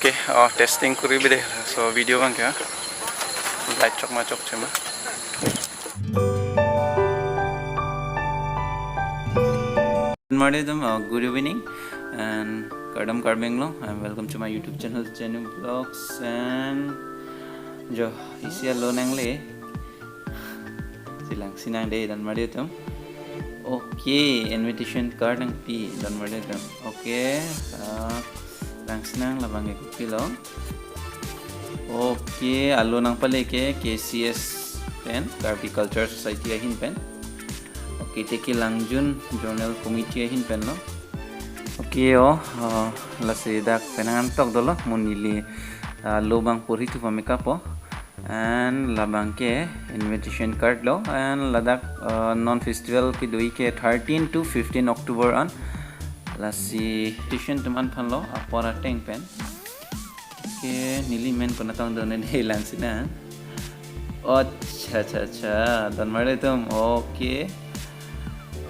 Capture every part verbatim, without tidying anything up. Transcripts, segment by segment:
Oh, testing kuri bide. So video bang kya? Light chok ma chokche ma. Good morning, uh, good evening, and Kardom Karbi Anglong, and welcome to my YouTube channel, Chenu Vlogs, and jo isi alo nangle. Si langsinang dei, don mari atum. Okay, invitation card nangpi, don mari atum. Okay, uh, langsinang labang ke kopilo. Okay, alo nangpale ke K C S pen, Karbi Culture Society ahin pen. Okay, te kelangjun Zonal Committee ahin pen lo. Okay, oh, uh, lasi dak penang antok dolo, mo neli, uh, alo bang porhi thu pameka po. And labang ke invitation card lo, and ladak, uh, non festival kedo-i ke thirteen to fifteen October an. Lasi invitation atum an aphan lo, apor ateng pen. Okay, neli men konatong done dei, langsinang. Oh, acha, acha, acha. Don mari atum. Okay.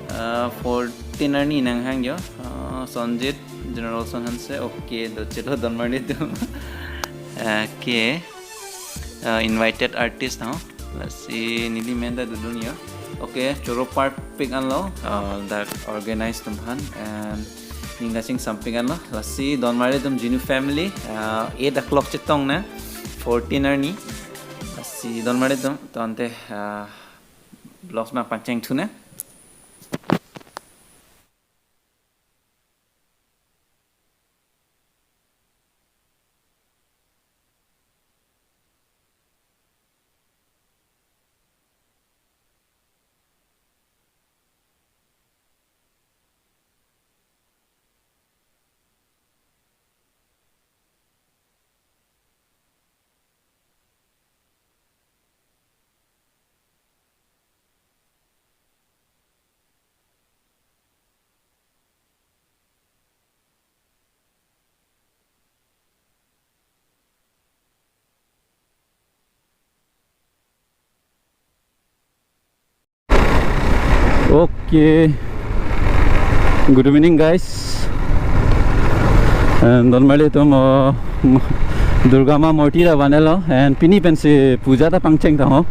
Uh, fourteen arni nanghang jo. Uh, Sonjit, General Song Hanse. Okay, dochelo, don mari atum. Okay. Uh, invited artist, no? Lasi neli men ta dodun jo. Okay, choro parpik anlo, uh, dak organize atum aphan, and ning kachingsampik anlo. Lasi don mari atum, Jinu family, uh, eight o'clock chetong nang, fourteen arni. Lasi don mari atum, tangte, uh, vlogs ma pangcheng thu nang. Okay. Good evening, guys. And don mari atum, uh, Durga Ma murti ta vanlo, and pini pensi puja ta pangcheng tang ho.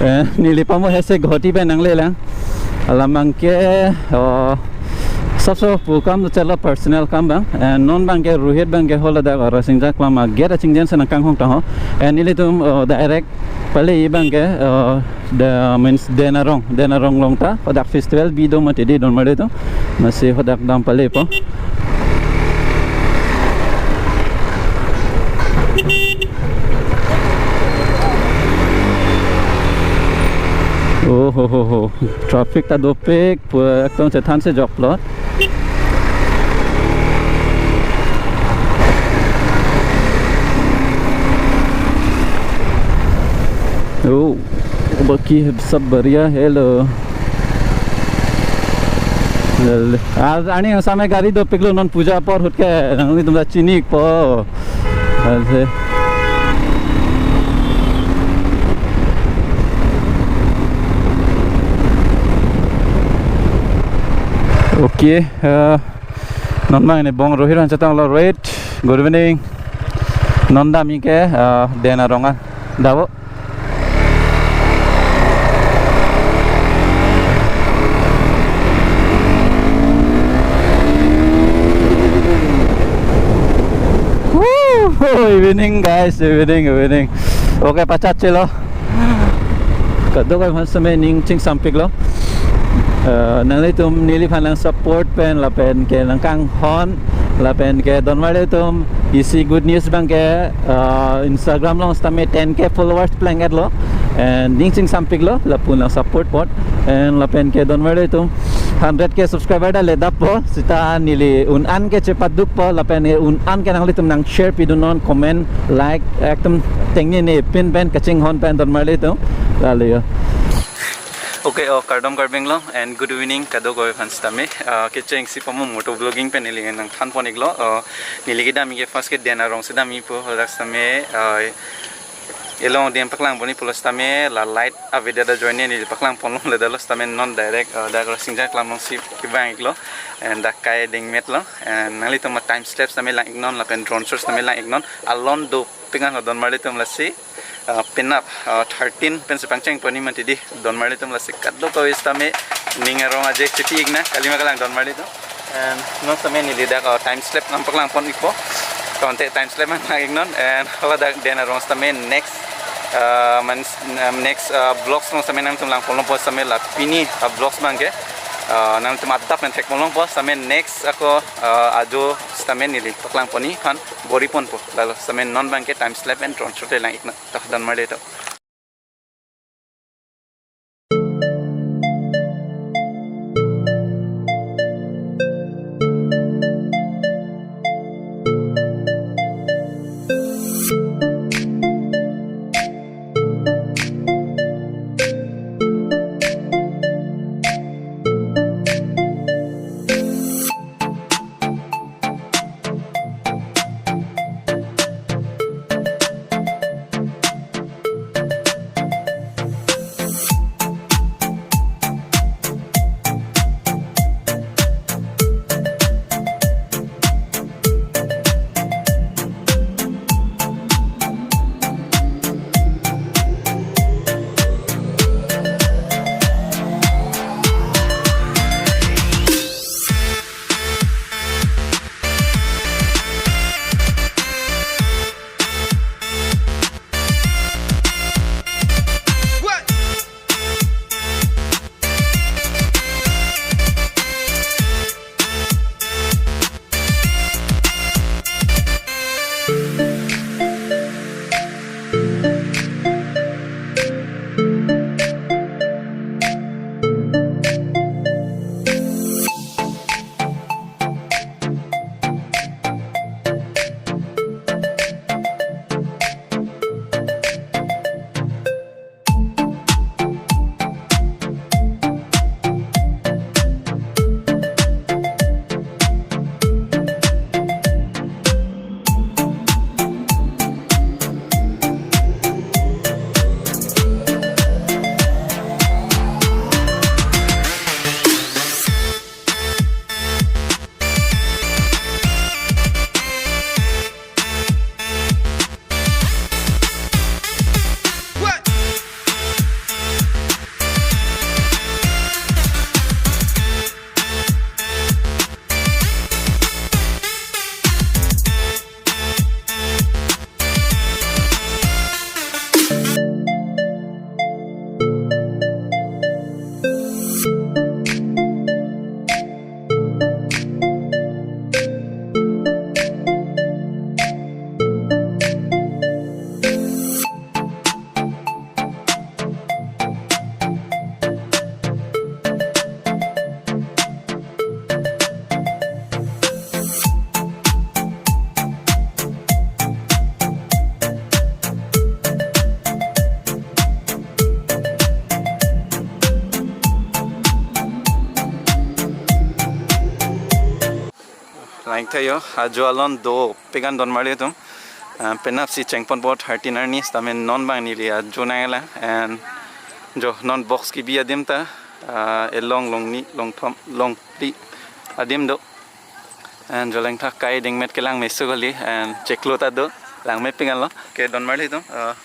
And neli pamo hese Guwahati pen nanglelang. Alam bang ke, uh, sabso pu kam chelo, personal kam bang. And non bang ke Rohit bang ke haladak Rasinja Klam a gate achingjen si nangkanghon tang ho. And nelitum, uh, direct pale-i bang ke, uh, the means Deng Arong, Deng Arong along ta hadak festival bi do mati dei, don mari atum. Lasi hadak dam pale po. Oh ho ho ho. Traffic ta dopik, pu ekdom chethan si jokplot. Oh, baki sab bariya hai lo. Lele. Ar ani samay gari dopiklo, non puja apor ahut ke, nanglitum ta chinikpo. Ase. Okay, uh, non bang ne bong Rohit aphan chetonglo, Rohit. Good evening. Non damji ke, uh, Deng Arong an. Dabo. Woo! Evening, guys, evening, evening. Okay, pachatchelo. Kadokave aphan sitame ning chingsampiklo. Eh, nanglitum neliphan nangsupport pen lapen ke nangkanghon lapen ke don mari atum, isi good news bang ke, eh, Instagram along sitame ten K followers plengketlo. And ning chingsampiklo, lapu nangsupport apot. And lapen ke don mari atum, hundred K subscriber ta ledappo, seta neli un-an ke chepadukpo, lapen ke un-an ke nanglitum nangshare pidunnon, comment, like, ekdom tengnene pin pen kachinghon pen don mari atum. Lalo jo. Okay, oh, kardom Karbi Anglong and good evening kadokave aphan sitame. Ah, kechengsi pamo moto vlogging pen neli nangthanpon-iklo. Ah, neli kedamji ke first ke Deng Arong si damjipo, hadak sitame, ah, Elong adim paklang ponji pulo sitame la light avedet ajoine neli paklang ponlongle detlo sitame non direct, uh, dak Rasinja Klam alongsi kevang-iklo, and dak kai dengmetlo, and nanglitum time slap sitame lang-iknon lapen drone shot sitame lang-iknon, alon dopik an ho donmarli atum lasi, uh, penap, uh, thirteen pensi pangcheng ponji mati dei donmarli atum lasi kadokave sitame ning arong aje chiti-iknang kalima kalang donmarli atum. And non sitame neli dak, uh, time slap nangpaklang pon-ikpo. Konte time slap nanglang-iknon. And hala dak den arong sitame next, uh, man, um, next, uh, vlogs along sitame nangtum lang ponlongpo sitame la pini, uh, vlogs abangke, uh, nangtum adap pen thek ponlongpo sitame next ako, uh, ajo sitame neli paklang ponji aphan bor-i ponpo. Lalo sitame non abangke time slap and drone shot lang-iknon. Dak donmarli atum. Langtha jo, ajo alon dopik an donmarli atum. Ah, penapsi chengponpo thirteen arni, sitame non abang neli ajo nanglang. And jo non box kebi adim ta, ah, elong longni, longthom, longphli adim do. And jo langtha kai dengmet kelang meso kali, and chiklo ta do, langmepik anlo. Okay, donmarli atum, ah,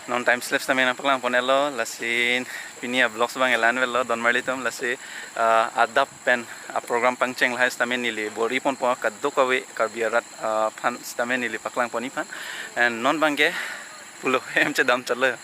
non time slap sitame nangpaklang ponlo, lasi pini avlogs abang la-an avelo, donmarli atum, lasi, ah, adap pen aprogram pangcheng lahai sitame neli bor-i ponpo kadokave Karbi arat, ah, aphan sitame neli paklang ponji aphan. And non abangke pulo hem chedam chotlo.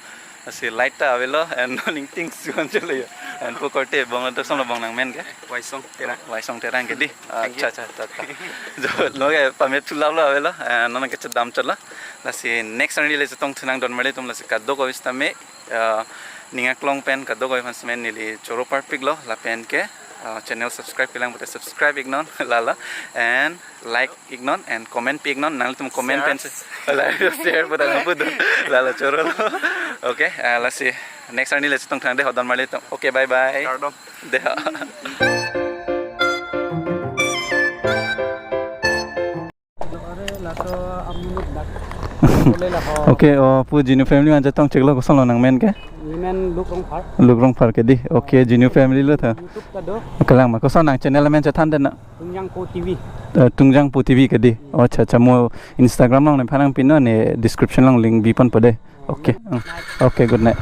Lasi light ta avelo and non ingting suan chotlo. And pu korte bong adok song lo bong nangmen ke? Waisong Terang. Waisong Terang ke dei. Ah, thank you. Acha, acha, acha, acha. Jo, lo ke pame chulap lo avelo. And non ke chedam chotlo. Lasi next arni le chetongthu nang donmarli atum, lasi kadokave sitame, ah, ning aklong pen kadokave aphan sitame neli choro parpiklo lapen ke, ah, channel subscribe kelang pute subscribe-iknon lalo, and like-iknon and comment pi-iknon, nanglitum comment pen se. Share. Lalo, share pute nangpudun lalo chorolo. Okay, ah, lasi next arni le chetongthu nang dei ho donmarli atum. Okay, bye bye. Kardom. Dei ho. Laso amunit dak. Ole la ho. Okay, o pu Jinu family man chetong chiklo, koson lo nangmen ke? Nemen Luk Rongphar. Luk Rongphar ke dei. Okay, Jinu family lo tha. YouTube ta do. Kalang ma, koson nang channel amen chethan dei na? Tungjangpo T V. Eh, Tungjangpo T V ke dei. Oh, acha acha, mo Instagram along nephan nangpinon, ne description along link biponpo dei. Okay. Hmm. Okay, good night.